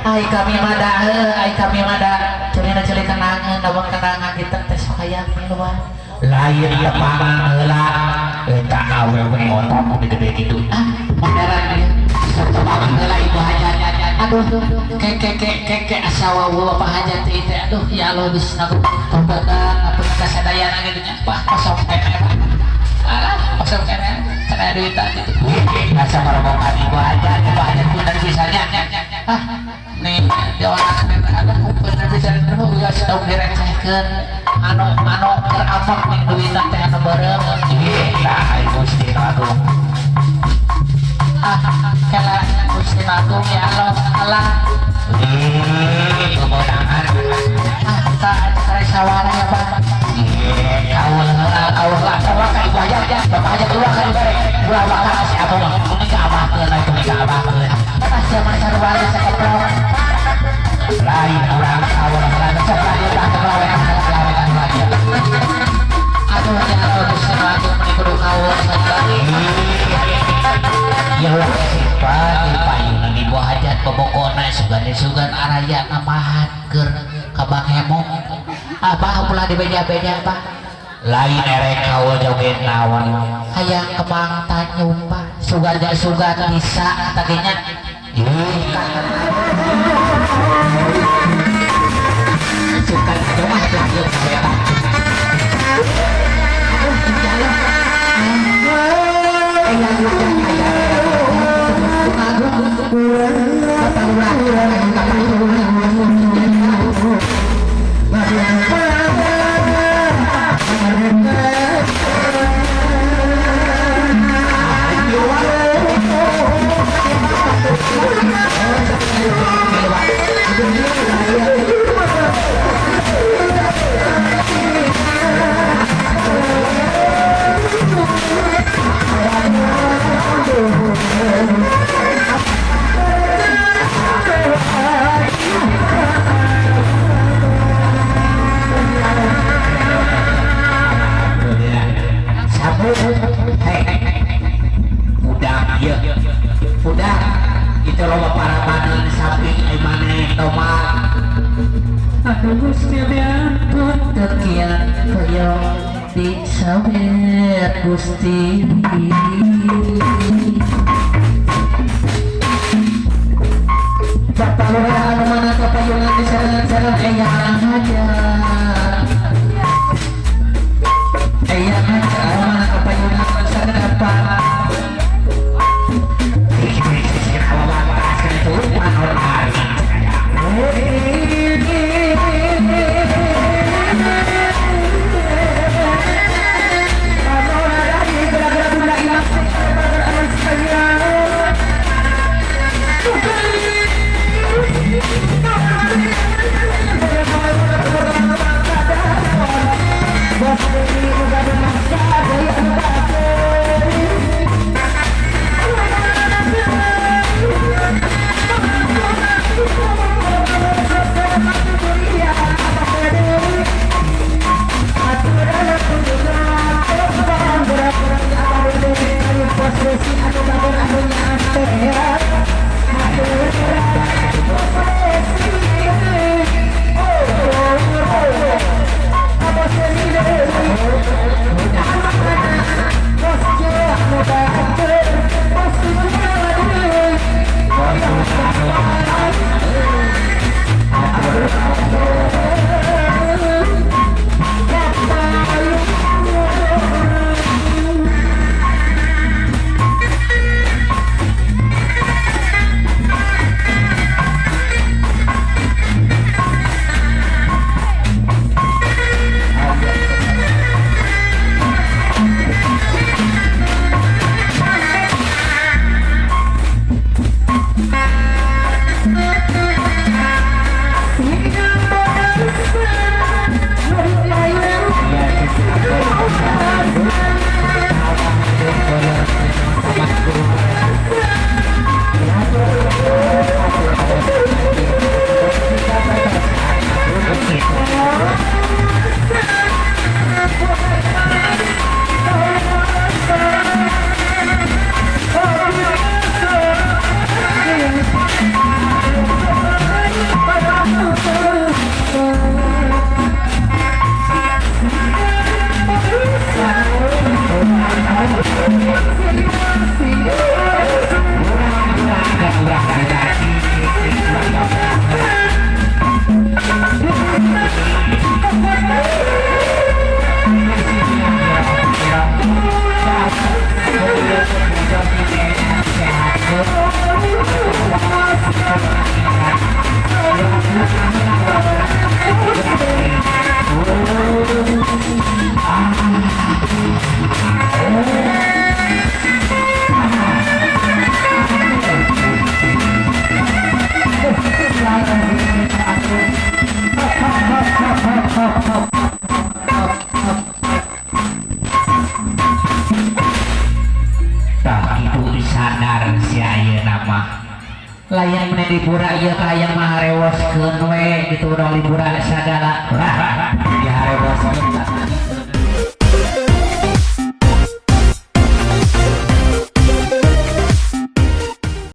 Ai kami mada ai kami mada celina celi kenangan lawan kenangan kita teh sok hayang miluan lain tepangan heula eta awewe otot gede gitu ah modern dia sok tepangan heula ibu hajat aduh ke ke ke ke asa wawu apa hajat teh aduh ya Allah geus nakutobadan apa kasadayana gitu nya wah kosong keneh alah kosong keneh cenah duitan gitu asa marobokan ibu hajat bener pisannya ah nih di orang ada bener pisan geus tong direcehkeun anu anu keur amak ning duitan teh anu beureum tah Gusti Agung ah kela Gusti Agung ya Allah Allah kemenangan ah tah kare sawara ya Pak kaul heula kaul heula ka ibu hajat bapak hajat ulah ka dibere ulah bakal si abah mah kuning ka abahkeun lain kuning ka abahkeun tah sia sarua sakeprok lain urang kaul heula sok lanjut tah kelawean kelawean lagi aduh ya Allah Gusti Agung meni kudu kaul sagala ya ulah sifat di payunan ibu hajat bobokona sugan-sugan araya namahan keur ka Bang Hemo abah ulah dibeja-beja bah lain erek kaul joget naon hayang kemang tanyum bah sugan sugan bisa tadinya sugan aduh ah lanjut udah itu loba para badan sapi maneh tomat aduh Gusti ampun tekian hoyong disawer Gusti Bapak lurah anu mana kapayungan di sarenan-sarenan eyang hajat eyang hajat anu mana kapayungan sarenan Lain meni dipura ieu ka hayang maharewoskeun we gitu, urang libura sagala. Wah, diharewoskeun.